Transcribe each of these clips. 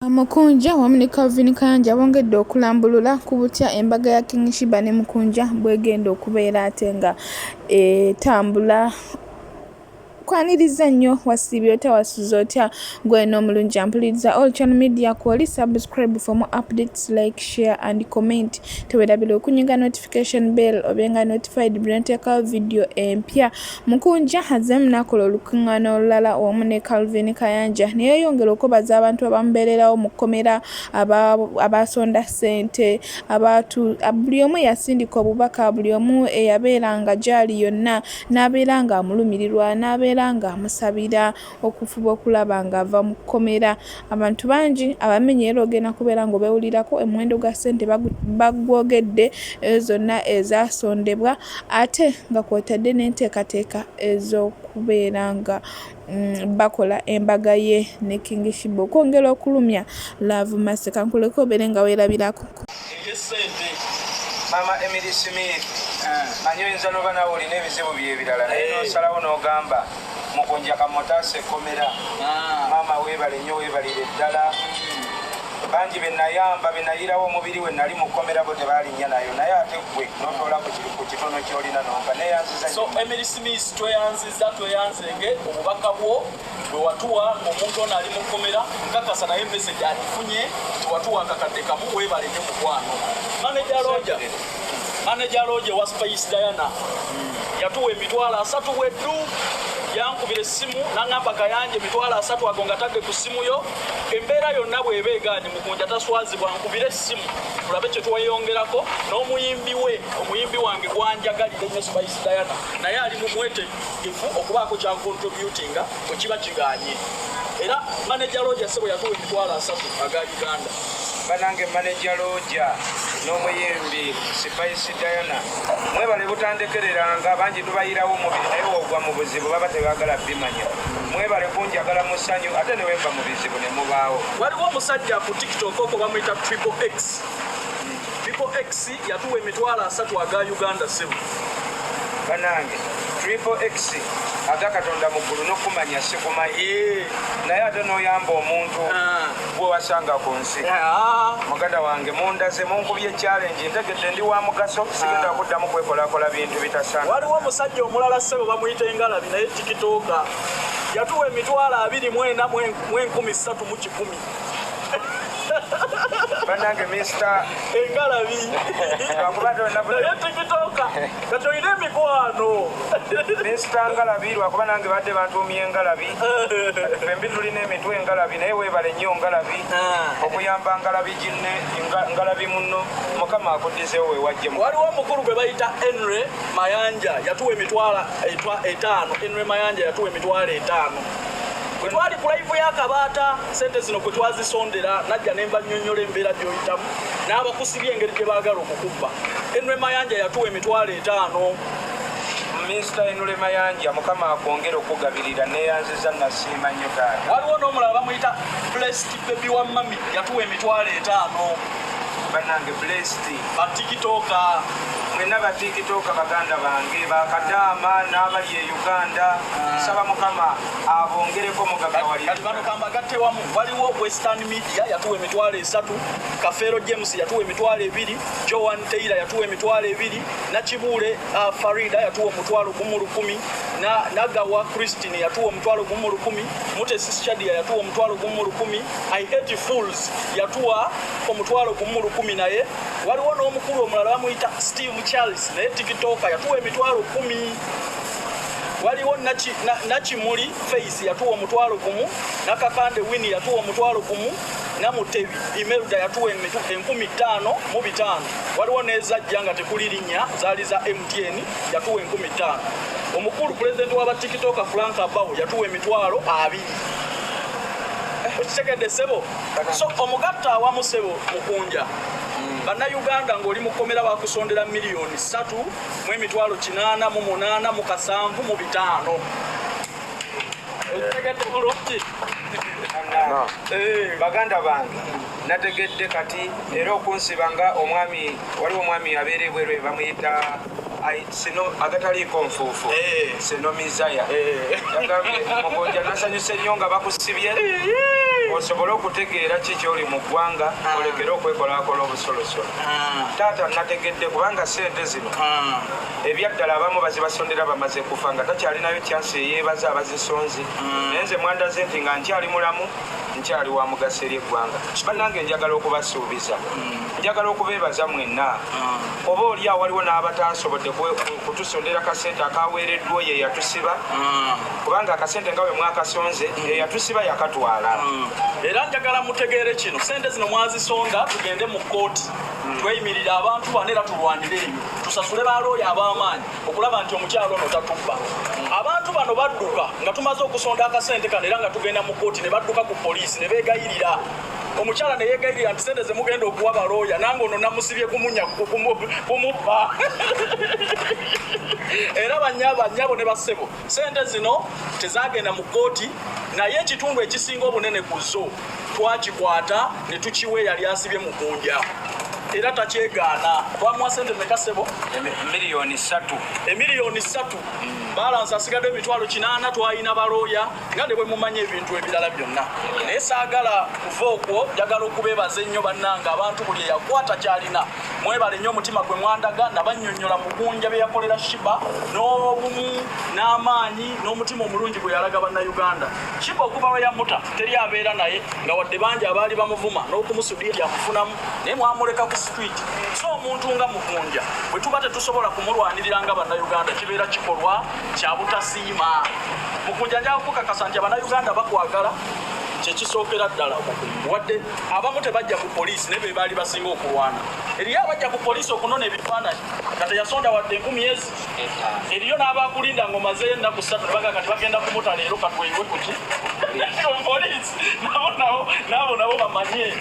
Mukunja wamu ne Calvin Kayanja bongedde okulambulula ku butya embaga ya King Sheebah ne Mukunja bw'egenda okubeera ate nga etambula. Kwaniriza nnyo, wasiibye otya, wasuze otya gwena omulungi ampuliriza all channel media kwoli subscribe for more updates, like, share and comment. Tewerabira okunyiga notification bell obenga notified bwe nteekawo video empya. Mukunja azzeemu n'akola olukuŋŋaana olulala wamu ne Calvin Kayanja ne yeeyongera okwebaza abantu abamubeererawo mu kkomera, abasonda ssente, abantu buli omu eyasindika obubaka, buli omu eyabeeranga gy'ali yonna n'abeera ng'amulumirirwa, n'abeera ng'amusabira okufuba okulaba ng'ava mu kkomera. Abantu bangi abamenye era ogenda kubeera ng'obeewulirako omuwendo gwa ssente bagwogedde ezo zonna ezasondebwa ate nga kw'otadde n'enteekateeka ez'okubeera nga bakola embaga ye ne King Sheebah okwongera okulumya Love Mercy. Kankuleke obeere nga weerabirako. Ekyesente. Mama Emily Smith, manyi oyinza noba naawe olina ebizibu byebirala, naye nosalawo n'ogamba Mukunja kamutaasa ekkomera. Maama, weebale nnyo, weebalire ddala. Bangi benayamba, benayirawo omubiri we nali mu kkomera, bo tebalinnya nayo, naye ate gwe notoola ku kitono kyolina nompa. Neyanziza. So Emily Smith, tweyanziza, tweyanzenge obubaka bwo bwe watuwa ng'omuntu ono ali mu kkomera. Nkakasa naye message agifunye nti watuwa akakadde kamu. Weebale nnyo, mukwano. Manager Roger, manager Roger wa Spice Diana yatuwa 30,000 bweddu. Yankubira essimu naŋŋamba, "Kayanja, 30,000 ago nga tadde ku ssimu yo. Embeera yonna bw'eba egaanye, Mukunja taswazibwa, nkubira essimu tulabe kye tweyongerako." N'omuyimbi we, omuyimbi wange gwanjagalira ennyo, Spice Diana, naye ali mu mwetegefu okubaako kyancontributinga bwe kiba kiganye. Era manager Roger sebo yatuwa 30,000 aga Uganda. Banange, manager Roger n'omuyimbi Spice Diana, mwebale butandekereranga. Bangi tubayirawo omubiri, naye wogwa mu buzibu baba tebaagala bimanya. Mwebale kunjagala mu ssanyu, ate ne wemba mu bizibu ne mubaawo. Waliwo omusajja ku TikTok okwo bamuyita Triple X. Triple X yatuwa 30,000 aga Uganda, sebo. Banange, Triple X, aga Katonda mu ggulu n'okumanya sikumanyi, naye ate n'oyamba omuntu gwe wasanga ku nsi. Muganda wange, mundaze, munkubye challenge, ntegedde ndi wa mugaso, sigenda kuddamu kwekolakola bintu bitasaana. Waliwo omusajja omulala ssebo bamuyita Engalabi, naye TikToker, yatuwa 24,301. Banange, Mr Engalabi. Lwakuba naye TikToker, kati olina emikwano. Mr Ngalabi, lwakuba nange badde bantuumye Engalabi. Kati fembi tulina emitwe engalabi, naye weebale nnyo Ngalabi okuyamba Ngalabi ginne Ngalabi munno. Mukama akuddizeewo wewajje. Waliwo omukulu gwe bayita Henry Mayanja, yatuwa 50,000. Henry Mayanja yatuwa 50,000 bwe twali ku live y'akabaata. Sente zino kwe twazisondera, najja nemba nnyonnyola embeera gy'oyitamu n'abakusibya engeri gye baagala okukubba. Henry Mayanja yatuwa 50,000. Mr Henry Mayanja, Mukama akwongere okugabirira. Neyanziza, nasiima nnyo taata. Waliwo n'omulala bamuyita Blessed Baby wa Mami, yatuwa 50,000. Banange, Blessed. BaTikToker. Mwenna baTikToker baganda bange, bakadaama n'abali e Uganda, nsaba Mukama abongereko mugagawalire. Kati bano kambagatte wamu. Waliwo Western Media yatuwa 30,000, Kafeero James yatuwa 20,000, Joan Taylor yatuwa 20,000, Nakibuule Farida yatuwa 10,000, Nagawa Christine yatuwa 10,000, Mutesi Shadia yatuwa 10,000, I Hate Fools yatuwa 10,000. Naye waliwo n'omukulu omulala bamuyita Steve Charles, naye TikToker, yatuwa 10,000. Waliwo Nakimuli Face yatuwa 10,000, Nakakande Wini yatuwa 10,000, Namutebi Imelda yatuwa 5,500. Waliwo n'ezajja nga tekuli linnya, zaali za MTN, yatuwa 5,000. Omukulu pulezidenti w'abaTikToker Frank Abawo yatuwa 20,000. Okitegedde ssebo? So omugatta awamu, ssebo Mukunja, Bannayuganda ng'oli mukomera bakusondera 3,887,500. Okitegedde bulungi? Baganda bange, nategedde kati era okunsiba nga omwami, waliwo omwami abeera ebweru bamuyita sino agataliiko nfuufu. Sino mizaya yagambye, "Mukunja, nasanyuse nnyo nga bakusibye." Osobole okutegeera ki kyoli mu ggwanga, olekere okwekolakola obusolosolo. Taata, nategedde kubanga sente zino ebyaddala abamu bazibasondera bamaze kufa nga takyalinayo chance eyeebaza abazisonze, naye nze mwandaze nti nga nkyali mulamu, nkyali wa mugaso eri eggwanga. Bannange, njagala okubasuubiza, njagala okubeebaza mwenna. Oba oli awo waliwo n'abatasobodde kutusondera kasente akaweereddwa oyo eyatusiba, kubanga akasente nga bwe mwakasonze, eyatusiba yakatwala. Era njagala mutegeere kino: sente zino mwazisonda tugende mu kkooti, tweyimirire abantu bano era tulwanire eyo, tusasule balooya ab'amaanyi okulaba nti omukyalo ono tatubba. Abantu bano badduka nga tumaze okusonda akasente kano era nga tugenda mu kkooti, ne badduka ku poliisi ne beegayirira omukyala ne yeegayirira nti sente zemugenda okuwa balooya, nange ono namusibye kumunya kumubba. Era banyabo ne bassebo, sente zino tezagenda mu kkooti, naye ekitundu ekisinga obunene ku zo twakikwata ne tukiwa eyali asibye Mukunja, era takyegaana. Twamuwa sente meka, ssebo? 3 miliyoni. 3 miliyoni, balance asigadde 800,000. Twalina balooya nga ne bwe mumanyi ebintu ebirala byonna, naye saagala kuva okwo. Njagala okubeebaza ennyo bannanga, abantu buli eyakwata kyalina, mwebale nnyo omutima gwe mwandaga. Nabannyonnyola Mukunja bye yakolera Sheebah n'obumu n'amaanyi n'omutima omulungi gwe yalaga Bannayuganda. Sheebah okuva lwe yamuta teri abeera naye, nga wadde bangi abaali bamuvuma n'okumusudiya amufunamu, naye mwamuleka ku street. So omuntu nga Mukunja bwe tuba tetusobola kumulwanirira nga Bannayuganda, kibeera kikolwa kya butasiima. Mukunja, njagala kukakasa nti Abannayuganda bakwagala, kyekisookera ddala. Wadde abamu tebajja ku poliisi, naye be baali basinga okulwana. Eriyo abajja ku poliisi okunona ebifaananyi nga teyasonda wadde 1000 ezi. Eriyo n'abakulinda ng'omazeeyo ennaku 3 ne baga kati bagenda kumuta leero, katweyiwe kuki poliisi. Nabo nabo nabo nabo bamanye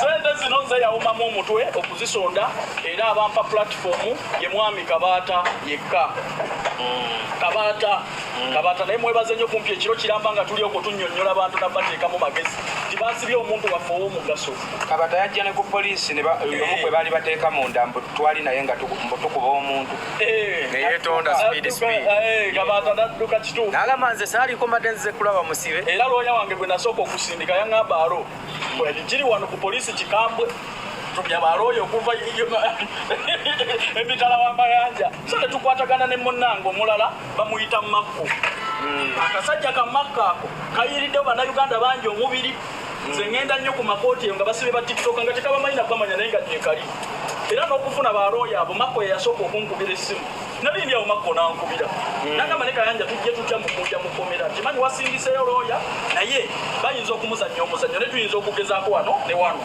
sente zino nze yawumamu omutwe okuzisonda, era abampa platform ye mwami Kabaata yekka. Kabaata, Kabaata naye mwebaze nnyo. Kumpi ekiro kiramba nga tuli okwo tunnyonnyola abantu nabateekamu magezi nti basibye omuntu waffe ow'omugaso. Kabata yajja ne ku poliisi ne omu gwe baali bateeka munda mbu twali naye nga mbu tukuba omuntu. Neyetonda speed speed. Kabaata nadduka, kituufu. Nagamba nze saaliko, mbadde nzize kulaba musibe. Era looya wange gwe nasooka okusindika yaŋŋamba, alo kiri wano ku poliisi kikambwe, tumya balooya okuva emitala w'amayanja. So ne tukwatagana ne munnange omulala bamuyita Makko. Akasajja ka Makko ako kayiriddewo Bannayuganda bangi omubiri. Nze ŋŋenda nnyo ku makooti eyo nga basibye ba TikTok nga tekabamanyi nakwamanya, naye nga gyekali. Era n'okufuna balooya abo, Makko ye yasooka okunkubira essimu. Nali ndi awo, Makko nankubira nagamba, ne Kayanja, tujje tutya Mukunja mukomera? Nkimanyi wasindiseyo looya, naye bayinza okumuzannya omuzannyo, ne tuyinza okugezaako wano ne wano.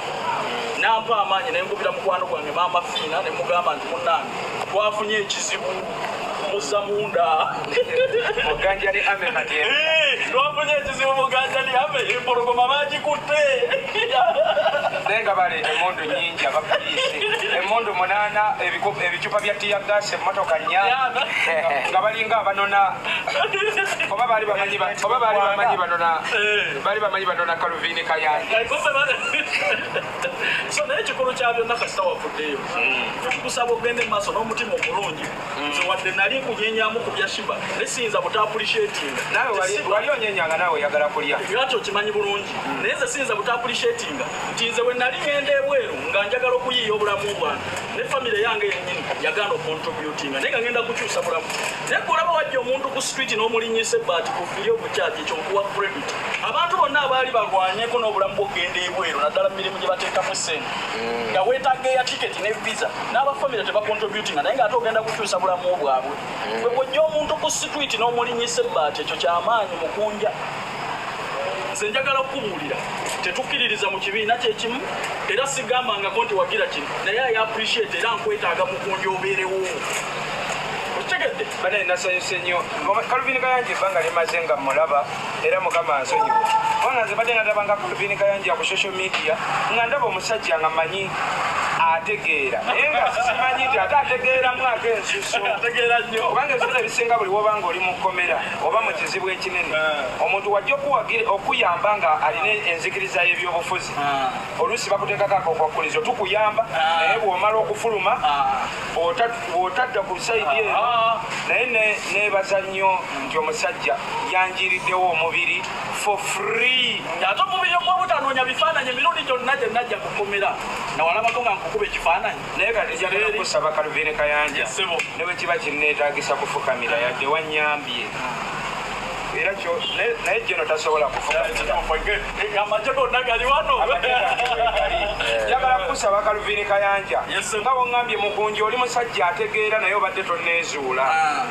Nampa amaanyi nenkubira mukwano gwange Maama Fiina ne mugamba nti munnange, twafunye ekizibu, muzza munda. Muganjani ame kati. Twafunye ekizibu, Muganjani ame, empologoma bagikutte. Naye nga baleeta emundu nyingi abapoliisi, emundu 8, ebicupa bya tear gas, emmotoka nnya, nga balinga abanona oba baali bamanyi oba baali bamanyi banona, baali bamanyi banona Kaluvini Kayanja. So naye ekikulu kya byonna, kasita wavuddeyo, tukusaba ogende mu maaso n'omutima omulungi. Nze wadde nali nkunyenyamu ku bya Sheebah, ne siyinza buta appreciatinga. Naawe wali onyenyanga, naawe oyagala kulya. Lwaki okimanyi bulungi, naye nze siyinza buta appreciatinga nti nze we nali ngenda ebweru nga njagala okuyiiya obulamu bwange ne famire yange yennyini yagaana ocontributinga, naye nga ngenda kukyusa bulamu. Naye gwe olaba wajja omuntu ku street n'omulinnyisa ebbaati ku firi omukyaki, ekyo nkuwa credit. Abantu bonna abaali balwanyeko n'obulamu bw'okugenda ebweru, naddala mu mirimu gye bateekamu essente, nga weetaaga eya tiketi ne visa, n'abafamire tebacontributinga, naye ng'ate ogenda kukyusa bulamu bwabwe. Gwe bw'ojja omuntu ku street n'omulinnyisa ebbaati, ekyo kyamaanyi. Mukunja, nze njagala okukubuulira, tetukkiririza mu kibiina kyekimu, era sigambangako nti wagira kino, naye I appreciate era nkwetaaga, Mukunja, obeerewo. Okitegedde? Bane, nasanyuse nnyo. Kaluvini Kayanja ebbanga limaze nga mulaba, era Mukama ansonyiwe, kubanga nze badde nadabanga Kaluvini Kayanja ku social media nga ndaba omusajja nga manyi ategeera, naye nga simanyi nti ate ategeeramu ak'ensuso. Ategeera nnyo. Kubanga ebiseera ebisinga buli wobanga oli mu kkomera oba mu kizibu ekinene, omuntu wajja okuyamba nga alina enzikiriza y'ebyobufuzi, oluusi bakuteekako akakwakulizo, tukuyamba, naye bw'omala okufuluma, bw'otadda ku side eno. Naye neebaza nnyo nti omusajja yanjiriddewo omubiri for free. Ate omubiri ogwobutanoonya bifaananyi emirundi gyonna gye najja kukumira nawalabako nga nkukuba ekifaananyi. Naye kati njagala kusaba Kaluvini Kayanja, ne bwe kiba kinneetaagisa kufukamira, yadde wannyambye era naye jeno tasobola kufukamira. Amagye gonna gali wano. Njagala kukusaba Kaluvini Kayanja, nga woŋŋambye Mukunji oli musajja ategeera naye obadde tonneezuula.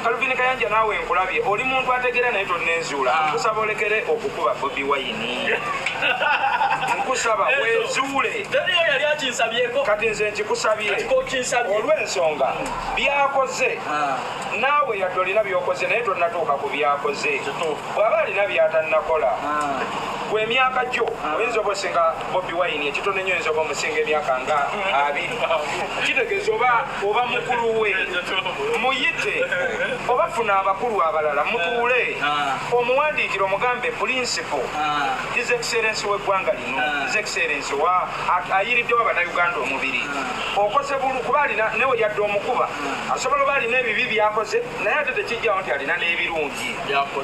Kaluvini Kayanja, naawe nkulabye, oli muntu ategeera naye tonneezuula. Nkusaba olekere okukuba Bobi Wine, nkusaba weezuule. Teriyo yali akinsabyeko. Kati nze nkikusabye kokinsabye olw'ensonga byakoze, naawe yadde olina byokoze naye tonnatuuka ku byakoze. Bw'aba alina byatannakola, gwe emyaka gyo oyinza oba osinga Bobi Wine ekitono ennyo, oyinza oba omusinga emyaka nga 20, kitegeeza oba mukulu we. Muyite oba funa abakulu abalala mutuule, omuwandiikire, omugambe principal, His Excellence w'eggwanga lino, His Excellence wa ayiriddewo Abannayuganda omubiri, okoze bulu kuba alina newe yadde omukuba asobola oba alina ebibi byakoze, naye ate tekijjawo nti alina n'ebirungi.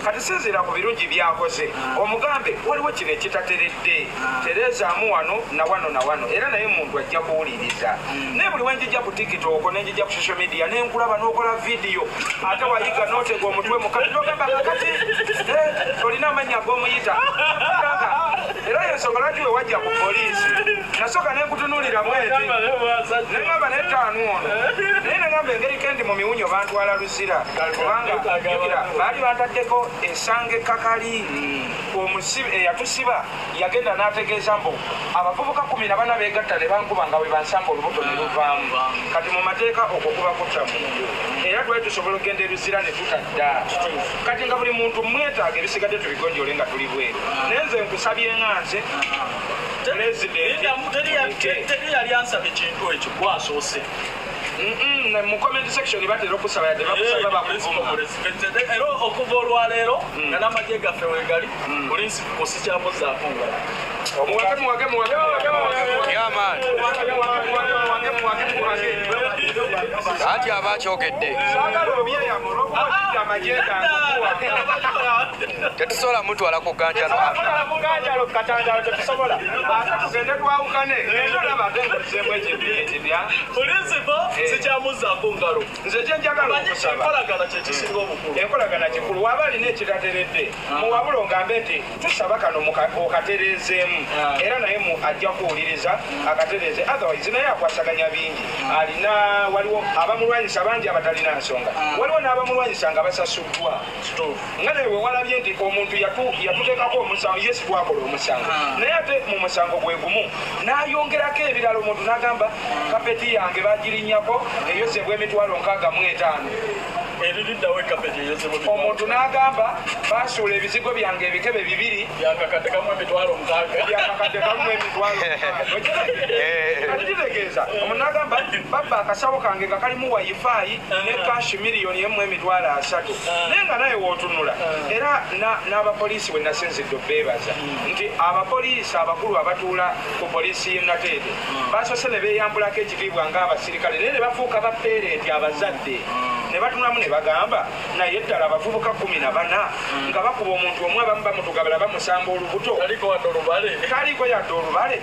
Kati sinziira ku birungi byakoze, omugambe waliwo kino ekitateredde, tereezaamu wano na wano na wano, era naye muntu ajja kuwuliriza. Naye buli wenjijja ku TikTok, nenjijja ku social media, nenkulaba n'okola vidiyo, ate wayiga n'otega omutwe mukati nogamba kakati olina amannya ag'omuyita. Era yensonga lwaki we wajja ku poliisi nasooka nenkutunuulira bweti, neŋamba netaanu ono, naye neŋamba engeri kendi mu miwunyo bantwala Luzira, kubanga jjukira baali bantaddeko esanga ekkakali. Eyatusiba yagenda n'ategeeza mbu abavubuka 14 beegatta ne bankuba nga bwe bansamba olubuto ne luvaamu. Kati mu mateeka okwo kuba kutta muntu, era twali tusobola okugenda eruzira ne tutadda. Kati nga buli muntu mwetaaga, ebisigadde tubigonjole nga tuli bweru, naye nze nkusabye nga nze pulezidenti. Teri yali ansaba ekintu ekyo, gwasoose. Mu comment section batera okusaba, yadde bakusaba bakuvuma. Era okuva olwaleero nga n'amagye gaffe wegali, principal sikyamuzaako ngalo. Muwage, muwage, muwage, muwage, muwage. Yeah, man. Muwage, muwage, muwage, muwage, muwage. Anti aba akyogedde. Saagala obyeyama olwokuba okidde amagye gange okuwa. Tetusobola mutwala ku ganjalo. Tetusobola kuganjalo katandalo, tetusobola. Ate tugende twawukane, genda olaba ate nkuzeemu ekintu ekipya. Principal sikyamuzaako ngalo. Nze kyenjagala Manyi okusaba, enkolagana kyekisinga obukulu. Enkolagana kikulu. Waba alina ekitateredde, muwabula ogambe nti tusaba kano okatereezeemu, era naye ajja kuwuliriza akatereeze. Otherwise naye akwasaganya bingi alina. Waliwo abamulwanyisa bangi abatalina nsonga, waliwo n'abamulwanyisa nga basasuddwa. Nga naye wewalabye nti omuntu yatuteekako omusango, yesi twakola omusango, naye ate mu musango gwe gumu n'ayongerako ebirala. Omuntu n'agamba kapeti yange bagirinnyako eyozebwa emitwalo 65. Eririddawo ekapeti eyozebwa? Omuntu n'agamba basuula ebizigo byange ebikebe bibiri. Byakakadde kamu emitwalo 6. Byakakadde kamu emitwalo 6. Kati kitegeeza omuntu n'agamba babba akasawo kange nga kalimu wifi ne cash 1,030 000, naye nga naye wootunula. Era n'abapoliisi we nasinzidde obeebaza nti abapoliisi abakulu abatuula ku poliisi y'e Nateete basoose ne beeyambulako ekitiibwa ng'abasirikale, naye ne bafuuka bapeerenti, abazadde, ne batunulamu ne bagamba naye ddala abavubuka 14 nga bakuba omuntu omu, abamu bamutugabala bamusamba olubuto. Taliko wadde olubale. Taliiko yadde olubale,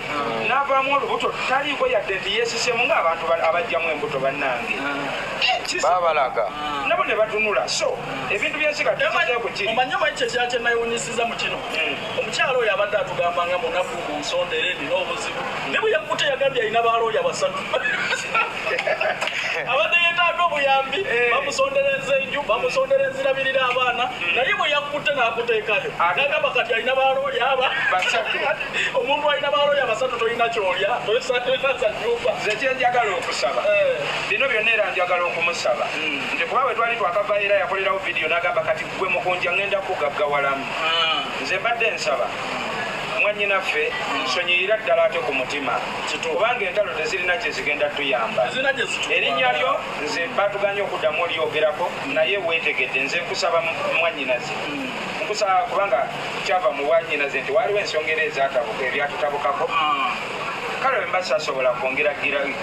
n'avaamu olubuto, taliiko yadde nti yeesisemu ng'abantu abajjamu embuto bannange. Babalaga. Nabo ne batunula. So ebintu byensi kati tukize ku kiri. Omanyi kyekya kyenayewunyisiza mu kino? Omukyalo oyo abadde atugamba nga munaku mu nsonda era erina obuzibu, ne bwe yakutte yagambye alina balooya basatu abadde yeetaaga obuyambi. Bamusondereza enju, bamusondera enzirabirira abaana, naye bwe yakutte n'akuteekayo nagamba kati alina balooya aba Basatu. Omuntu alina balooya basatu, tolina kyolya, tolina za nyumba. Nze kyenjagala okusaba, bino byonna era njagala okumusaba nti kuba bwe twali twakavayo era yakolerawo vidiyo n'agamba kati gwe Mukunja ngenda kugaggawalamu. Nze mbadde nsaba mwannyinaffe nsonyiyira ddala ate ku mutima, kubanga entalo tezirina kye zigenda tuyamba. Tezirina gye zituuka. Erinnya lyo nze batuganye okuddamu olyogerako, naye weetegedde. Nze nkusaba mwannyinaze, nkusaba kubanga kyava mu bwannyinaze nti waliwo ensonga era ezatabuka ebyatutabukako. Kale. Bwe mba sasobola kwongera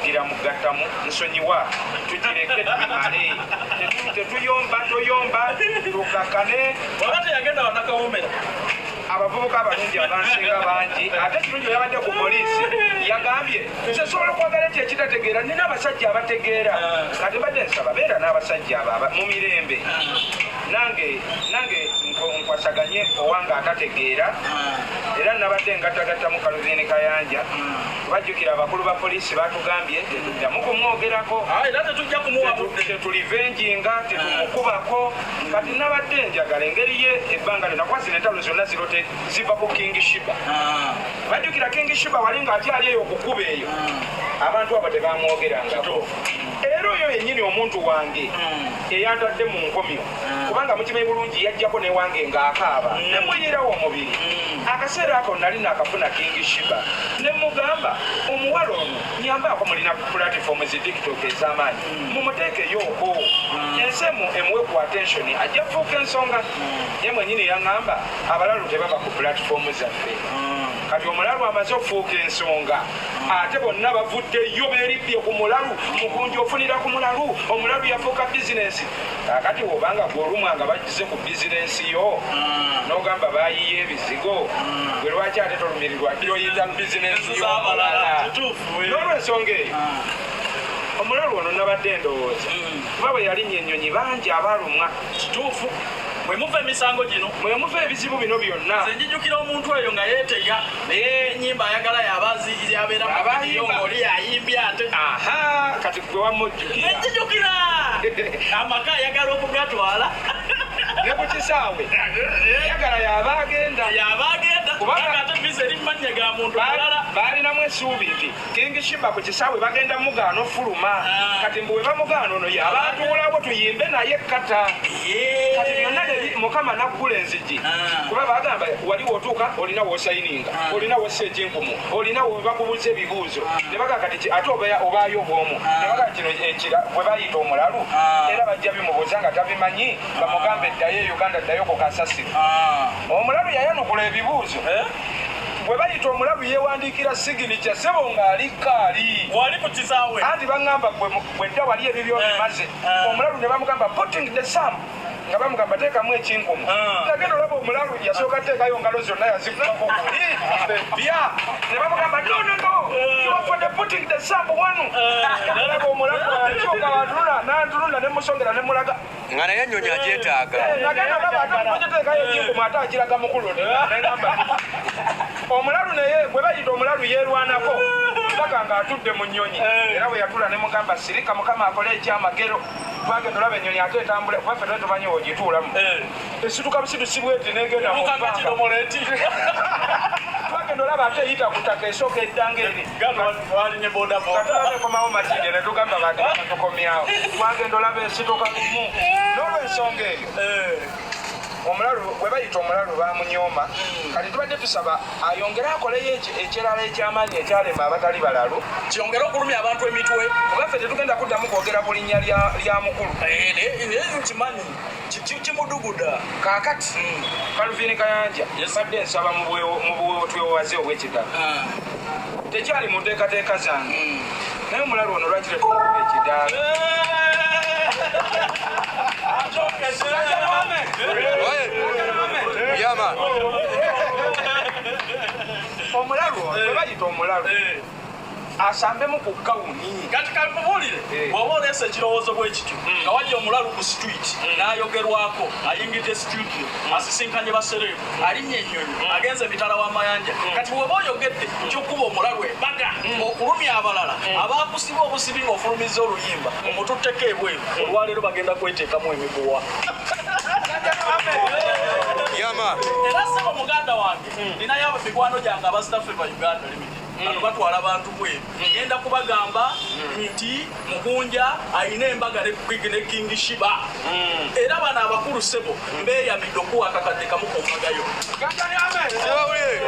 gira mugattamu, nsonyiwa, tugireke tubimale. Tetuyomba, toyomba, tukakane. Waba teyagenda wanakawomera. Abavubuka abalungi abansinga bangi, ate kirungi yabadde ku poliisi, yagambye nze sobola okwagala ekyo ekitategeera, nina abasajja abategeera. Kati mbadde nsaba beera n'abasajja abo mu mirembe, nange nkwasaganye owange atategeera. Era nabadde ngattagattamu Kaluvini Kayanja, bajjukira abakulu ba poliisi batugambye tetuddamu kumwogerako. Era tetujja kumuwa budde. Tetulivenjinga, tetumukubako. Kati nabadde njagala engeri ye ebbanga lyonna, kuba zino entalo zonna zirote ziva ku King Shiba. Bajjukira King Shiba wali ng'akyali eyo okukuba eyo, abantu abo tebamwogerangako. Era oyo yennyini omuntu wange eyantadde mu nkomyo, kubanga mukimanyi bulungi yajjako newange ng'akaaba, nemuyirawo omubiri. Akaseera ako nali nakafuna King Shiba, ne mugamba omuwala ono nyambaako, mulina platform zi TikTok ez'amaanyi, mumuteekeyooko ensi emuwe ku attention, ajja fuuka ensonga. Ye mwenyini yaŋŋamba abalalu tebaba ku platform zaffe. Kati omulalu amaze okufuuka ensonga, ate bonna bavuddeyo beeribbye ku mulalu. Mukunji ofunira ku mulalu, omulalu yafuuka bizinensi. Kakati wobanga gweolumwa nga bagize ku bizinensi yo, n'ogamba bayiye ebizigo, gwe lwaki ate tolumirirwa byoyita bizinensi y'omulala? N'olwensonga eyo omulalu ono nabadde ndowooza, kuba bwe yalinnya ennyonyi bangi abaalumwa. Kituufu, bwe muva emisango gino, mwe muva ebizibu bino byonna. Nze njijukira omuntu oyo nga yeetega naye ennyimba ayagala yabazi yabeera Abayimba. oli yayimbye ate. Aha, kati gwe wamujjukira. Nenjijukira amaka ayagala okugatwala. Ne ku kisaawe yagala yaba agenda. Yaba agenda. Kubanga- ate visa eri mu mannya ga muntu mulala. Baalinamu essuubi nti King Shiba ku kisaawe bagenda mugaana ofuluma. Kati mbu we bamugaana, ono yaba atuulawo tuyimbe naye kata. Kati byonna Mukama naggula enzigi, kuba bagamba wali wotuuka olina wosayininga, olina wossa ekinkumu, olina webakubuuza ebibuuzo, ne bagaa kati ate obaayo obwomu, ne bagaa kino ekira bwe bayita omulalu, era bajja bimubuuza nga tabimanyi, bamugambe ddayo e Uganda, ddayo ku kasasiro. Omulalu yayanukula ebibuuzo. Bwe bayita omulalu yeewandiikira signature, sebo ng'ali kaali. Wali ku kisaawe. Anti baŋŋamba gwe dda wali ebibyo bimaze. Omulalu ne bamugamba putting the thumb, nga bamugamba teekamu ekinkumu. Nagenda olaba omulalu yasooka teekayo ngalo zonna yazikubako kuli bya, ne bamugamba no, no, no, you are for the putting the thumb wanu. Olaba omulalu akyuka watunula nantunula, ne musongera ne mulaga. Nga naye ennyonyi agyetaaga. Nagenda olaba ate mukiteekayo ekinkumu, ate akiraga mukulu. Negamba omulalu naye bwe bayita omulalu yeerwanako paka ng'atudde mu nnyonyi. Era bwe yatula ne mugamba sirika, Mukama akole ekyamagero. Twagenda olaba ennyonyi ate etambula, kuba ffe twali tumanyi ogituulamu, esituka busitusi bweti negenda mu Ebuuka nga bbanga. kidomola eti. Twagenda olaba ate eyita ku ttaka, esooka eddanga eri. Walinye bodaboda. Katulaba ekomawo Makindye, ne tugamba bagenda tukomyawo. Twagenda olaba esituka lumu. N'olwensonga eyo omulalu bwe bayita omulalu bamunyooma. Kati tubadde tusaba ayongere akoleyo ekirala ekyamaanyi ekyalema abatali balalu. Kyongere okulumya abantu emitwe. Kuba ffe tetugenda kuddamu kwogera ku linnya lya mukulu. Naye nkimanyi kimuduguda. Kaakati Kaluvini Kayanja, Yes. mbadde nsaba mu bwetwewaze obw'ekitalo, tekyali mu nteekateeka zange, naye omulalu ono lwaki tetumukuba ekidaala? Oye, yama. Omulalu ono bwe bayita omulalu asambemu ku gawuni. Kati kankubuulire, bw'oba oleese ekirowoozo bwe kityo nga wajja omulalu ku street n'ayogerwako, ayingidde studio, asisinkanye ba celeb, alinnya ennyonyi, agenze emitala w'amayanja, kati bw'oba oyogedde kyokkuba omulalu embaga okulumya abalala abakusiba obusibi ng'ofulumizza oluyimba omututteko ebweru, olwaleero bagenda kweteekamu emiguwa. Yama. Era sebo muganda wange, ninayo mikwano gyange abasitaffe ba Uganda Limited, bano batwala bantu bweru, ngenda kubagamba nti Mukunja ayina embaga ne King Shiba. Era bano abakulu sebo mbeyamidde okuwa akakadde kamu ku mbagayo. Sibawulire.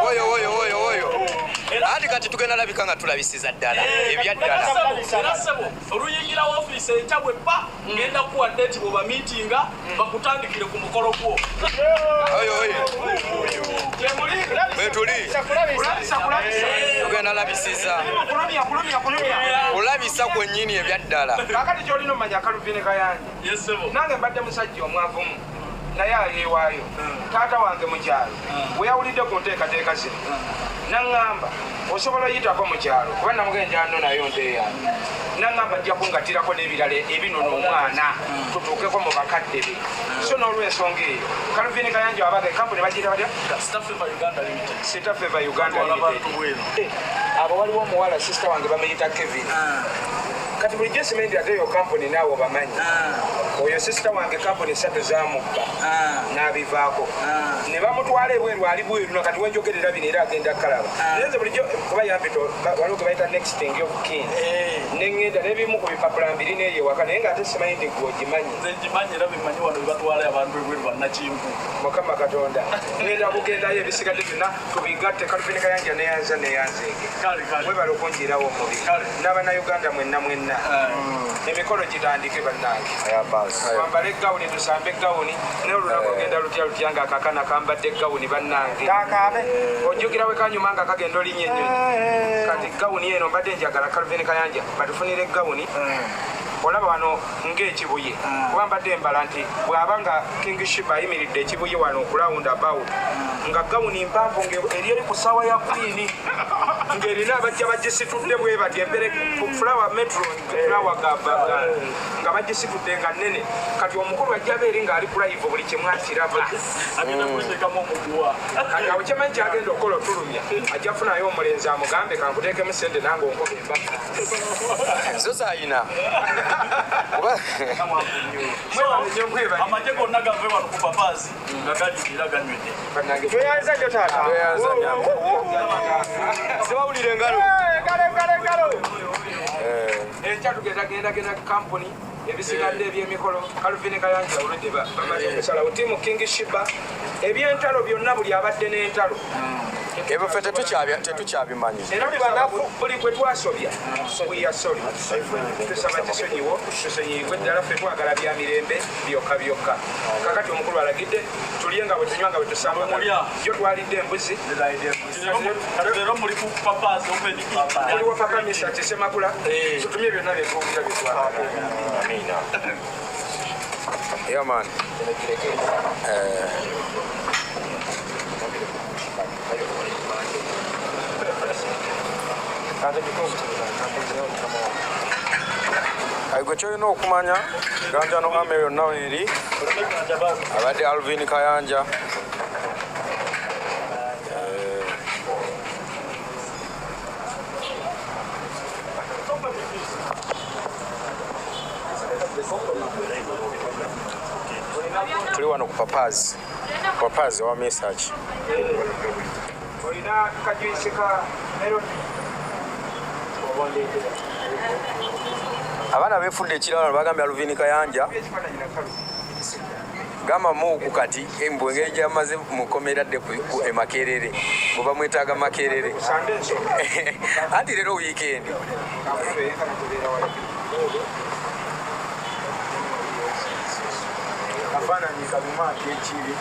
Oyo, oyo, oyo, oyo. Anti kati tugenda labika nga tulabisiza ddala ebyaddala. Era sebo oluyingira ofiisi enkya bwe pa ngenda kuwa date bweba miitinga bakutandikire ku mukolo gwo. Oyo, oyo. Bwetuli. Kulabisa, kulabisa. Tugenda. Tugenda labisiza. Kulumya kulumya kulumya. Kulabisa kwennyini ebyaddala. Kakati ky'olina omanya Calvin Kayanja. Yes, sir. Nange mbadde musajja omwavumu naye aleewaayo. Taata wange mu kyalo we yawulidde ku nteekateeka zino naŋŋamba osobola oyitako mu kyalo kuba namugenja nno nayo nte yange, naŋŋamba ajja kungatirako n'ebirala ebinono omwana tutuukeko mu bakadde be. So n'olwensonga eyo Calvin Kayanja wabaga ekampuni bagiyita batya? Star Favor Uganda Limited. Star Favor Uganda Twala Limited. abantu bwenu. Abo waliwo omuwala sister wange bamuyita Kevin. Kati bulijjo simanyi ate eyo kampuni naawe obamanyi. Oyo sister wange kampuni 3 zamubba n'abivaako. Ne bamutwala ebweru, ali bweru na kati wenjogerera bino era agenda kalaba. Naye nze bulijjo kuba yampita waliwo ge bayita next thing of kin. Ne ŋŋenda n'ebimu ku bipapula mbiri n'eyo ewaka naye ng'ate simanyi nti gwe ogimanyi. Nze ngimanyi era bimanyi wano bye batwala abantu ebweru bannakinku. Mukama Katonda. Ŋŋenda kugendayo ebisigadde byonna tubigatte Calvin Kayanja neyanza neyanzeege. Kale kale. Mwebale okunjiirawo omubiri. Kale. N'abannayuganda mwenna mwenna. Emikolo gitandike bannange. Twambale egawuni, tusambe egawuni, naye olunaku ogenda lutya lutya nga akakana kambadde egawuni bannange. Ojjukira we kanyuma nga kagenda olinnya ennyonyi. Kati gawuni eno mbadde njagala Calvin Kayanja batufunire egawuni. Olaba wano ng'ekibuye kuba mbadde mbala nti bw'aba nga King Sheeba ayimiridde ekibuye wano ku round about nga gawuni mpanvu ng'eri eri ku ssaawa ya Queen ng'erina abajja bagisitudde bwe bati embere flower metro flower gabba nga bagisitudde nga nnene. Kati omukulu ajja abeeri ng'ali ku live buli kimu akiraba. Agenda kuteekamu omuguwa. Kati awo kyemanyi kyagenda okukola otulumya ajja kufunayo omulenzi amugambe kankuteekemu ssente nange onkobe embaga. Zo z'ayina. Amagye gonna gave wano ku papaazi nga gali era ganywedde. Tweyanza nnyo taata. Tweyanza nnyo. Sibawulire engalo. Engalo, engalo, engalo. Enkya tugenda gendagenda kampuni ebisigadde ebyemikolo Calvin Kayanja olwedde bamaze okusalawo. Ttiimu King Sheeba ebyentalo byonna buli abadde n'entalo. Ebyo ffe tetukyabimanyi. Era buli gwe twasobya we are sorry. Tusaba kisonyiwo, tusonyiyibwe ddala ffe twagala bya mirembe byokka byokka. Kakati omukulu alagidde tulye nga bwe tunywa nga bwe tusamba. Yo twalidde embuzi. Kati leero muli ku papaazi open eat. Tuli wa Papa Misa Kisemakula. Tutumye byonna bye twogera bye twagala. Amiina. Yeah man. Gwe kyolina okumanya Ganja no Ame yonna eri abadde Alvin Kayanja. Tuli wano ku Papazi. Papazi wa Mesach. Olina kajuisi ka melon. Abaana beefudde ekirala bagambye Alvin Kayanja. Gamba muuku kati embwe engeri gy'amaze mukomera dde ku e Makerere bwe bamwetaaga Makerere. Anti leero wiikendi. Akafaananyi kaluma ak'ekibi.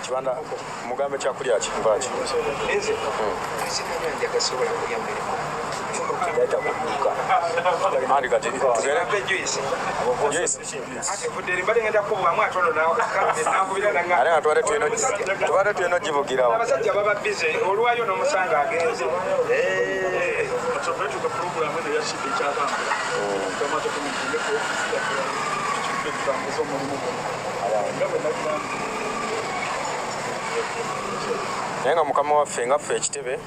Kibanda mugambe kyakulya ki nvaaki? Nze simanyi njagasobola kulya mmere. Andi kati tugere Mpe juice. Juice. Ate vudde eri mbadde ngenda kukubuwamu atono nankubira nanga. Ate nga tubadde tulina ogivugirawo. Abasajja baba bize olwayo n'omusanga agenze. Tuka puroguramu eno yakidde ekyatambula tumaze kumugende ku ofiisi yaffe tukife tutambuze omulimu guno nga bwe nagambye. Naye nga mukama waffe nga ffe ekitebe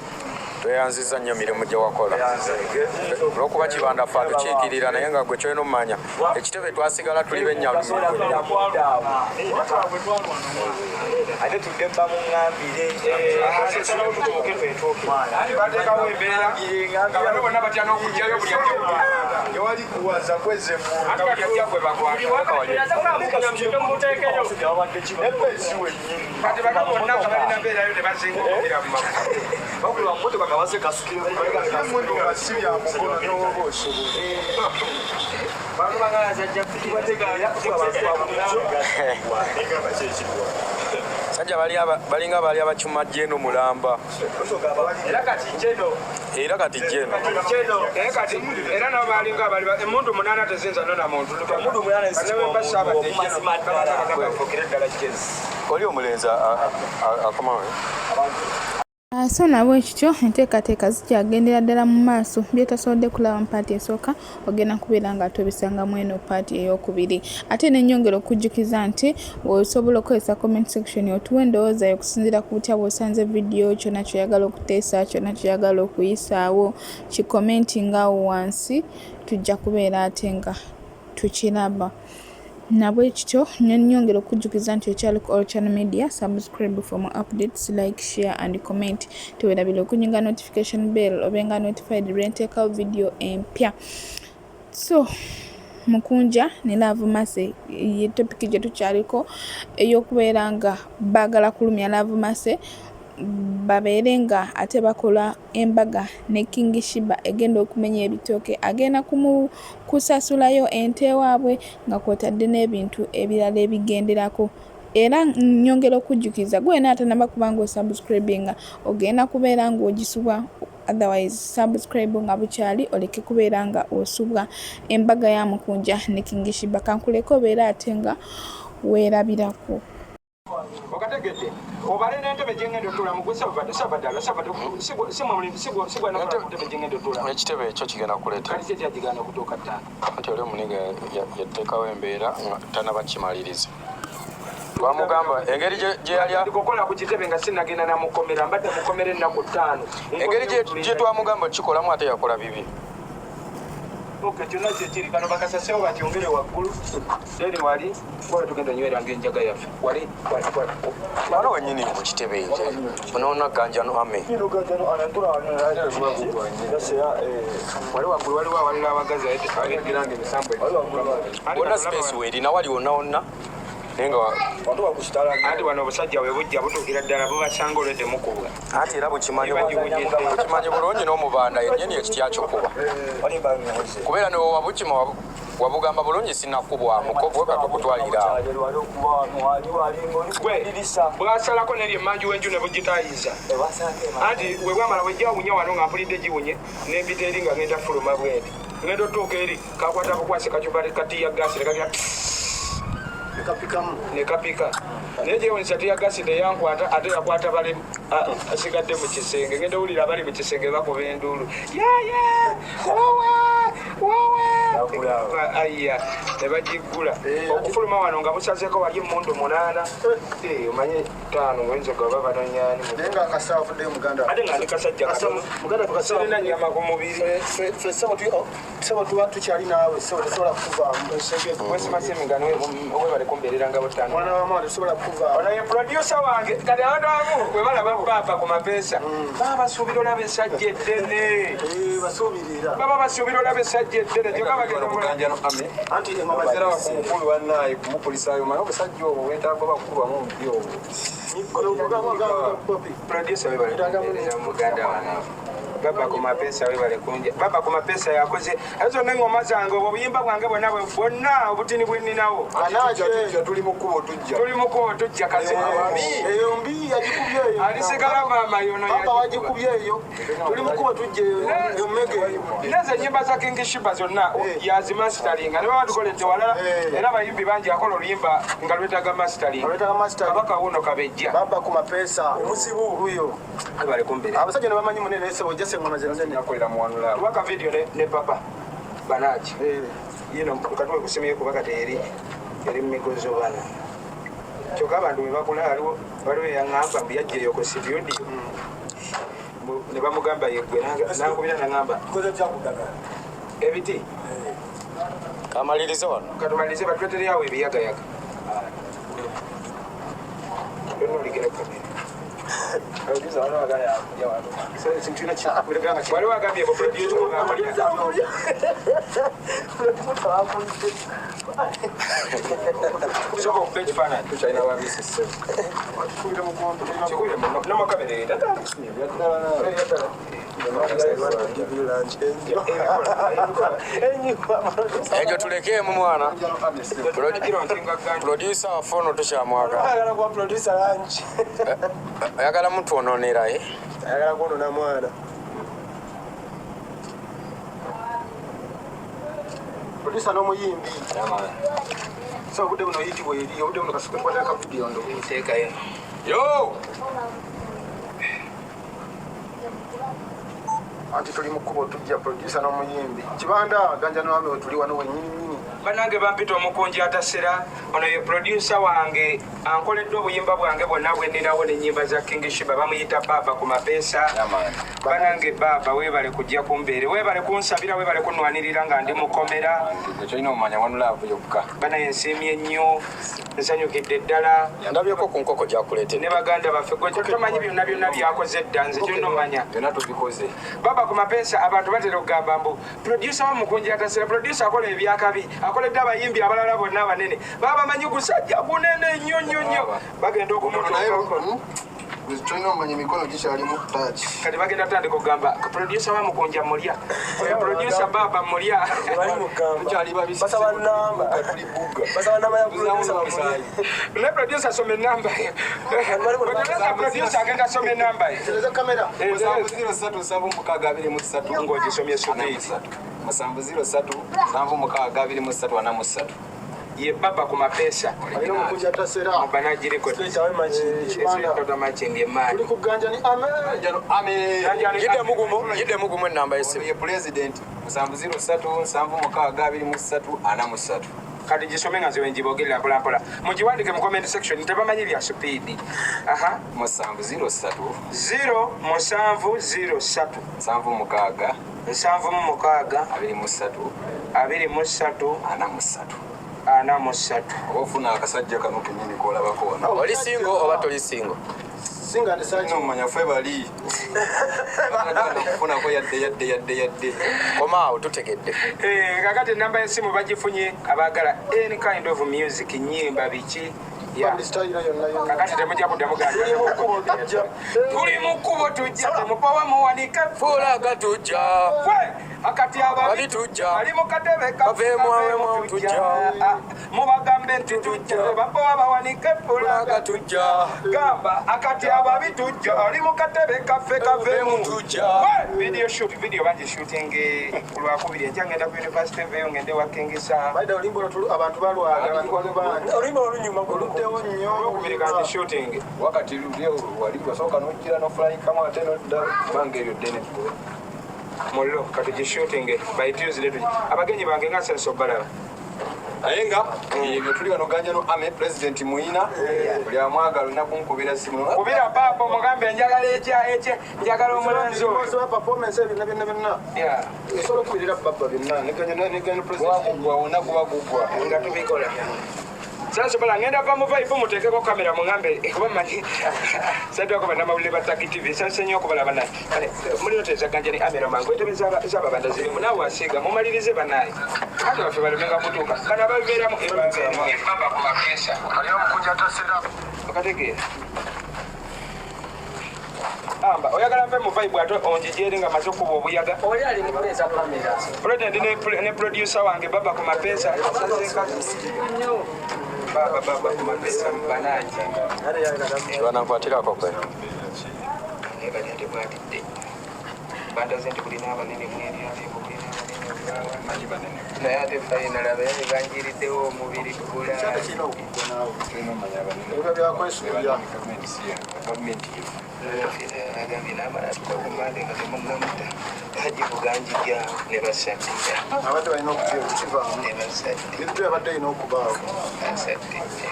tweyanzizza nnyo emirimu gye wakola olwokuba Kibanda ffe atukiikirira, naye nga gwe kyolina omumanya ekitebe twasigala tuli bennyalumigunya. Ate tudde bamuŋŋambire. Anti bateekawo embeera nga bano bonna batya n'okugyayo buli ajja kugenda. Tewali kuwaza kweze Anti kati ajja gwe bakwata. Nepensi wennyini. Kati bano bonna nga balina mbeerayo ne bazinga okukira mu makubo. Bagula mmotoka nga bazze kasukire. Emundu nga si bya mukono n'oba osobola. Sajja balinga bali abacuma jeno mulamba. Era kati jeno. Era kati jeno. Naye kati era nabo balinga abali emundu 8 tezinza nona muntu. Emundu 8 Kati ne bwe mba saabadde jeno, babataka ddala jeno. Oli omulenzi akomawo. So nabwe kityo enteekateeka zikyagendera ddala mu maaso. By'otasobodde kulaba mu paati esooka ogenda kubeera nga tobisanga mu eno paati ey'okubiri. Ate nennyongera okujjukiza nti osobola okukozesa comment section otuwe endowooza yo okusinziira ku butya bw'osanze vidiyo, kyonna ky'oyagala okuteesa, kyonna ky'oyagala okuyisaawo, kikomentinga awo wansi, tujja kubeera ate nga tukiraba. Nabwe kityo nennyongera okujjukiza nti okyali ku All Channel Media, subscribe for more updates, like, share and comment. Tewerabira okunyiga notification bell obenga notified lwe nteekawo video empya. So Mukunja ne Love Mercy ye topic gye tukyaliko ey'okubeera nga baagala kulumya Love Mercy babeere nga ate bakola embaga ne King Sheebah egenda okumenya ebitooke, agenda kusasulayo ente waabwe nga kw'otadde n'ebintu ebirala ebigenderako. Era nnyongera okujjukiza gwe wenna atannaba kuba ng'osubscribinga ogenda kubeera ng'ogisubwa, otherwise subscribe nga bukyali oleke kubeera nga osubwa embaga ya Mukunja ne King Sheebah. Kankuleke obeere ate nga weerabirako. Okategedde obale n'entebe gyengenda otuulamu gwe savadde savadde savadde sigwa nakola ku ntebe gyengenda otuulamu. Ekitebe ekyo kigenda kuleeta. Kati ki ekyagigaana okutuuka ttaano? Anti oli omuniga yateekawo embeera nga tannaba kimaliriza. Twamugamba engeri gye yali Ndikukola ku kitebe nga sinnagenda na mukomera, mbadde mukomera ennaku 5. Engeri gye twamugamba kikolamu ate yakola bibi. Okay, kyonna kyekiri kano bakasasewo bakyongere waggulu. Then wali wala tugenda onyweranga enjaga yaffe. Wali wali wali. Wano wennyini ku kitebe nje. Onoona Ganjano Army. Wali waggulu waliwo awalala awagazi abeegiranga emisambu. Wonna space weerina wali wonna wonna. Naye nga Anti wano obusajja bwe bujja butuukira ddala bubasanga olwedde mukubwa. Anti era bukimanyi bulungi n'omubanda yennyini ekitya kyokuba. Kubeera ne wabukima wabugamba bulungi sinnakubwamu ko bwe katukutwalira awo. Gwe bwasalako n'eri emmanju w'enju ne bugitayiza. Anti bwe bwamala bwejja wunya wano nga mpulidde giwunye n'empita eri nga ngenda fuluma bwenti. Ngenda otuuka eri kakwata bukwasi kacupa katiya gaasi ne kagira ne kapika. Naye gyewunyisa tiya gaasi teyankwata ate yakwata bali asigadde mu kisenge. Ngenda owulira abali mu kisenge bakuba enduulu. Yaaya! Wowe! Wowe! Ayya ne bagiggula. Okufuluma wano nga busazeeko wali emmundu 8. Omanye 5 oyinza ogaba banonyaani. Naye nga akasawo avuddeyo muganda. Ate nga ndi kasajja katono. Muganda tukasawo. Sirina nnyama ku mubiri. Ffe ssebo tuba tukyali naawe ssebo tesobola kukuvaamu. Wesimasa emigano webale kumbeereranga butaano. Mwana wa maama tesobola kukuvaamu. Ono ye producer wange kati abantu abamu bwe balaba paapa ku mapeesa baba basuubira olaba essajja eddene. Basuubirira. Baba basuubira olaba essajja eddene kyokka bagenda Ganjano Army. Anti engoma Bazira bakumukulu bannaye kumukulisaayo manyi obusajja obwo bwetaaga bakukubamu omupi obwo. Producer webale kumbeerera muganda wange. Baba ku mapesa webale kunja. Baba ku mapesa yakoze ezo n'engoma zange, obwo obuyimba bwange bwonna bwonna obutini bweninawo. Tujja, tuli mu kkubo tujja. Tuli mu kkubo tujja kazi. Eyo mbi yagikubye eyo. Alisigala maama yono. Baba wagikubye eyo. Tuli mu kkubo tujja eyo mmege. Neze ennyimba za King Shiba zonna yazimasteringa ne baba tukoledde walala, era abayimbi bangi akola oluyimba nga lwetaaga mastering. Lwetaaga mastering. Kabaka wuno kabejja. Baba ku mapesa omuzibu huyo. Bale kumbere. Abasajja ne bamanyi munene ese ojja sengoma zenene. Nakolera mu One Love. Tubaka video ne papa banaji. Yino katuwe kusimye kubaka teri eri migozo bana. Kyokka abantu bwe bakula waliwo yaŋŋamba mbu yajjayo ku studio ne bamugamba yeggwe nankubira naŋŋamba ebiti kamalirize wano katumalirize batuleetereawo ebiyagayaga. Oligera kamera. Waliwo agambye mbu producer Tusooka okuba ekifaananyi. Tukyalina ba BCC. Kikubire mu no kamera era. Ekyo tulekeemu mwana. Producer waffe ono tukyamwagala. Ayagala mutwononera eh? Ayagala kwonona mwana. Producer n'omuyimbi. So obudde buno oyitibwa eri, obudde buno kasooke tukwate aka video ndo. Nteekayo. Yo! Anti tuli mu kkubo tujja, producer n'omuyimbi. Kibanda Ganja n'Army we tuli wano wennyini nnyini. Bannange bampita omukunja atasera, ono ye producer wange ankoledde obuyimba bwange bwonna bwe nninawo n'ennyimba za King Shiba, bamuyita Baba ku mapesa. Bannange Baba weebale kujja kumbeere, weebale kunsabira, weebale kunnwanirira nga ndi mukomera. Gwe kyolina omumanya One Love yokka. Banaye nsiimye nnyo, nsanyukidde ddala. Ndabyeko ku nkoko gy'akuleetedde. Ne baganda baffe, gwe tomanyi byonna byonna by'akoze dda, nze kyonna omanya. Byonna tubikoze. Baba ku mapesa abantu batera okugamba mbu producer wa mukunja atasera, producer akola ebyakabi, akoledde abayimbi abalala bonna abanene. Baba bamanyi gusajja gunene nnyo nnyo nnyo. Bagenda okumutuukako. Tulina omanya emikono gikyalimu touch. Kati bagenda tandika okugamba producer wa mukunja mulya, oyo producer Baba mulya. Basaba namba. Basaba namba ya producer bamulya. Ne producer asoma enamba ye. Producer agenda asoma enamba ye. Tereza kamera. 703 76 23 Ng'ogisomye supiidi. 703 76 23 43. Ye Baba ku mapesa. Alina omukunja atasera. Banagiriko. Tuli ku Ganja ni Army. Yidde mugumu enamba y'essimu. Ye president 703 76 23 43. Kati gisome nga nze wenjibogerera mpola mpola. Mugiwandike mu comment section tebamanyi bya supiidi. Aha. 703 0 703 76 76 23 23 43. 43. Oba ofuna akasajja kano kennyini k'olabako wano. Oli single oba toli single? Singa ndi searching. Omanya ffe bali. Okufunako yadde yadde yadde yadde. Komaawo tutegedde. Kakati enamba y'essimu bagifunye abaagala any kind of music, nnyimba biki. Kakati temujja kuddamu gamba. Tuli mu kkubo tujja, temupawa muwanike. Fulaga tujja. Akati ababi tujja. Ali mu katebe kaveemu tujja. Mubagambe nti tujja, bapawa bawanike fulaga tujja. Gamba akati ababi tujja, ali mu katebe kaffe kaveemu tujja. Video shoot, video bangi shooting ku Lwakubiri enkya ngenda ku University nveeyo ngende wa King Saha. Baida oluyimba olwo abantu balwala, abantu bangi. Oluyimba olunyuma oluddewo nnyo. Olwokubiri kanti shooting. Wakati luli wali wasooka n'ojjira n'ofulayikamu ate n'odda kubanga eryo ddene. Mullo kati gi shooting by Tuesday tuji. Abagenyi bange nga senso balaba. Naye nga ebyo tuli wano Ganja no Army president Muina buli amwagala olina kunkubira simu. Kubira Baba omugambe njagala ekya ekye njagala omulenzi oyo. Osobola performance ebyo byonna byonna. Yeah. Osobola okubirira Baba byonna ne Ganja president. Gwagugwa wonna guba gugwa. Nga tubikola. Sasa bala ngenda va mu vibe muteekeko kamera muŋambe kuba mmanyi saddako bannamawulire ba Taki TV nsanse nnyo okubalaba bannange. Kale mulina oteeza Ganja ni Army mangu entebe z'ababanda zirimu naawe asiiga mumalirize bannaye. Ate baffe balemenga kutuuka bano ababibeeramu ebaba ku mapesa. Alina omukunja atasera. Okategeera. Amba oyagala Njagala nve mu vibe ate onjigyere nga maze okuba obuyaga. Oli ali mu kuleeta kamera. Already ndi ne producer wange Baba ku Mapesa. Nnyo. Baba, Baba ku Mapesa mubanange. Banankwatirako kwe. Naye kati ate bwatidde. Bandaze nti bulina abanene mweri ate bulina abanene. Naye ate final abayani banjiriddewo omubiri gula. Kyate kirina okugwa naawe. Ebiba byakwesuulira. Agambye n'amala atuka ku mande nga temunamuta. Bagivuga njija ne basaddira. Abadde balina okukivaamu. Ne basaddira. Ebintu byabadde erina okubaawo. Basaddidde.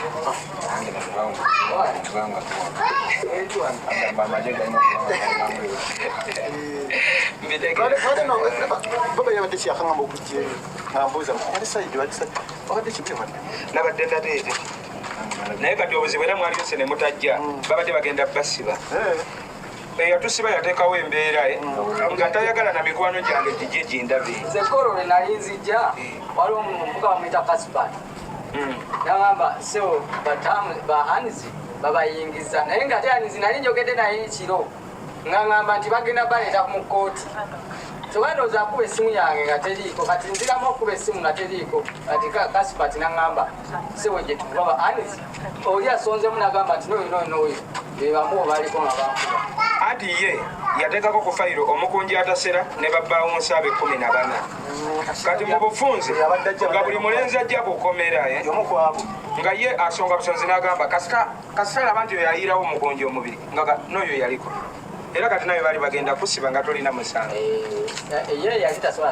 Baba yabadde kyakangamba okujja eyo. Nga mbuuza, wali sayidi, wali sayidi. Wabadde kibi wadde. Nabadde ndateete. Naye kati obuzibu era mwalyose ne mutajja. Babadde bagenda basiba. Eyatusiba yateekawo embeera nga tayagala na mikwano gyange gijje gindabe. Nze kolo lwe nali nzija waliwo omuvubuka bamuyita Kasipati. N'agamba ssebo ba Hanzi babayingiza, naye nga ate Hanzi nali njogedde naye ekiro nga ŋŋamba nti bagenda baleeta mu kkooti. Kyokka ndowooza akuba essimu yange nga teriiko, kati nziramu okuba essimu nga teriiko, kati Kasipati n'aŋŋamba ssebo gye tuva ba Hanzi oli asonzemu n'agamba nti n'oyo n'oyo n'oyo be bamu baliko nga bankuba. Anti ye yateekako ku fayiro omukunja atasera ne babbawunsi abe 14. Kati mu bufunze nga buli mulenzi ajja kukomera, nga ye asonga busonzi n'agamba kasita alaba nti oyo ayirawo omukunja omubiri nga n'oyo yaliko. Era kati naye baali bagenda kusiba nga tolina musango.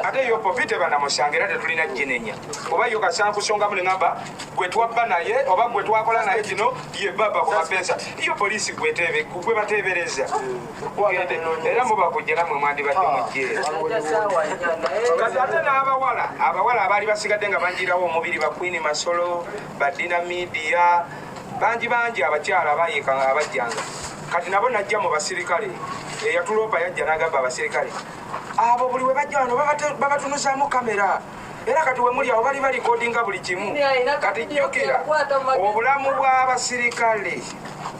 Ate yo Popi teba musango era tetulina ginenya. Oba yo kasanga kusongamu ne ŋŋamba gwe twabba naye oba gwe twakola naye kino ye Baba ku Mapesa. Yo poliisi gwe bateebereza. Era muba kujja nammwe mwandibadde mujje. Kati ate n'abawala, abawala abaali basigadde nga banjirawo omubiri ba Queen Masolo, ba Dina Media, bangi bangi abakyala abayiikanga abajjanga. Kati nabo najja mu basirikale, eyatuloopa yajja n'agamba abasirikale abo buli we bajja wano babatunuzaamu kamera. Era kati we muli awo bali balikodinga buli kimu. Kati jjukira obulamu bw'abasirikale,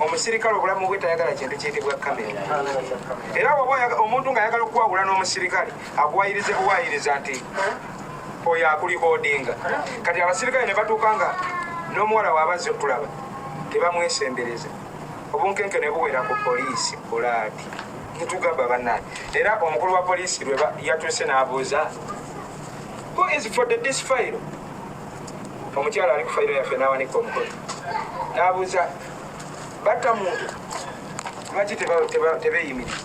omusirikale obulamu bwe tayagala kintu kiyitibwa kamera. Era bw'oba omuntu ng'ayagala okuwawula n'omusirikale akuwayirize buwayiriza nti oyo akulikodinga. Kati abasirikale ne batuuka nga n'omuwala w'abazze otulaba tebamwesembereza. Obunkenke ne buwera ku poliisi Bulaadi. Netugamba bannange. Era omukulu wa poliisi lwe yatuuse n'abuuza who is for the this file? Omukyala ali ku fayiro yaffe n'awanika omukono. N'abuuza batta muntu lwaki tebeeyimirira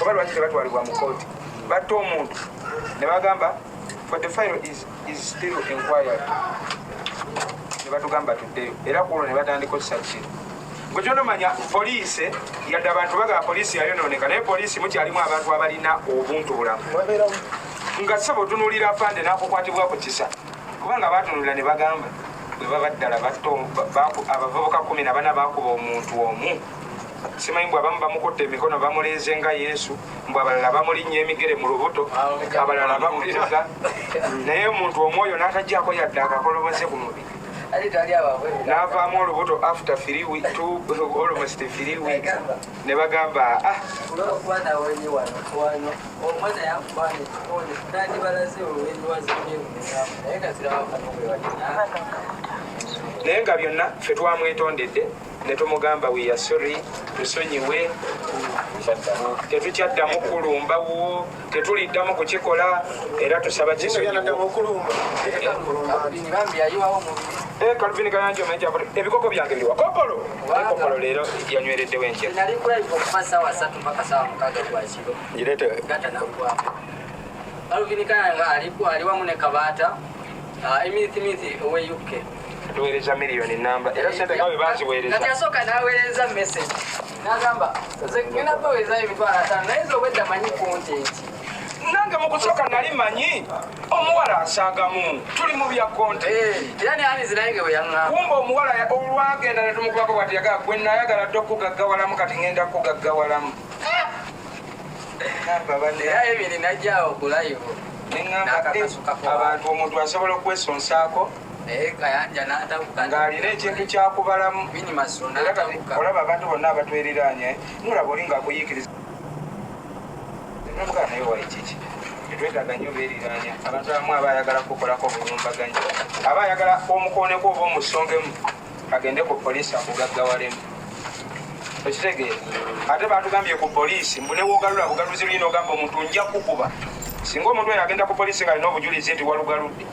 oba lwaki tebatwalibwa mu kkooti? Batta omuntu ne bagamba for the file is still inquired. Ne batugamba tuddeyo era ku olwo ne batandika okusakira. Gwe ky'onomanya poliisi yadde abantu bagamba poliisi yayonooneka, naye poliisi mukyalimu abantu abalina obuntu bulamu. Nga ssebo otunuulira afande n'akukwatibwa ku kisa, kubanga baatunuulira ne bagamba bwe baba ddala abavubuka 14 baakuba omuntu omu. Simanyi mbw abamu bamukutte emikono bamuleeze nga Yesu, mbw abalala bamulinnya emigere mu lubuto, abalala bamutuga, naye omuntu omwoyo n'ataggyako yadde akakoloboze ku mubiri. N'avaamu olubuto after 3 weeks, almost 3 weeks, ne bagamba ah. Naye nga byonna ffe twamwetondedde ne tumugamba we are sorry, tusonyiwe, tetukyaddamu kulumba wo, tetuliddamu kukikola, era tusaba kisonyiwo. Calvin Kayanja omanyi kyakola, ebikoko byange biriwa? Kopolo! Kopolo leero yanywereddewo enkya. Nali kulabika okuva ssaawa 3 mpaka ssaawa 6 gwa kiro. Gireete. Calvin Kayanja ali wamu ne Kabaata, Emily Smith owe UK. Tuweereza miliyoni namba era ssente nga bwe baziweereza. Kati asooka n'aweereza message n'agamba nze ngenda kubaweerezayo emitwalo 5 naye nze obwedda manyi content. Nange mu kusooka nali manyi omuwala asaagamu, tuli mu bya content. Era ne Hanzi naye bwe yaŋŋamba. Kumbe omuwala olwagenda ne tumukubako bw'ati yagamba gwe nayagala dda okugaggawalamu kati ŋŋenda kugaggawalamu. Era Emily n'ajja awo ku live. Ne ŋŋamba abantu omuntu asobola okwesonsaako Kayanja n'atabuka. Ng'alina ekintu kyakubalamu. Winnie Masolo n'atabuka. Olaba abantu bonna abatweriraanye, nolaba oli ng'akuyiikiriza. Nomugaa naye wayi kiki? Tetwetaaga nnyo beeriraanya. Abantu abamu aba ayagala kukolako obunyumbaganyi, aba ayagala omukooneko oba omusongemu agende ku poliisi akugaggawalemu. Okitegeera? Ate batugambye ku poliisi mbu newogalula bugaluzi lulina ogamba omuntu nja kukuba. Singa omuntu oyo agenda ku poliisi nga alina obujulizi nti walugaludde,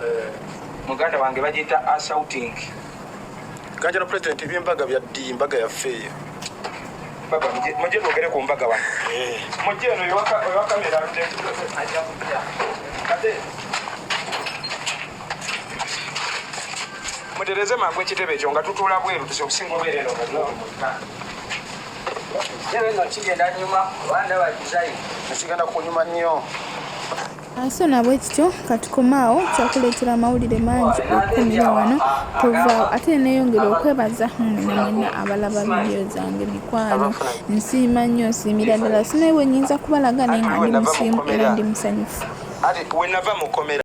muganda wange bagiyita assaulting. Ganjano president, ebyembaga bya ddi? Mbaga yaffe eyo. Mbaga, mujje twogere ku mbaga wano. Mujje eno ewa kamera aludde. Ajja kujja. Ate mutereze mangu ekitebe ekyo nga tutuula bweru, tusobola obeera eno nga. Ekitebe nno kigenda nyuma oba ndaba design. Ekigenda kunyuma nnyo. So nabwe kityo katukomaawo, kyakuleetera amawulire mangi okukumira wano, tovaawo. Ate neyongera okwebaza mmwe mwenna abalaba vidiyo zange. Mikwano, nsiima nnyo, nsiimira ddala. Simanyi bwe nnyinza kubalaga, naye nga ndi musiimu era ndi musanyufu. Ate wenava mukomera.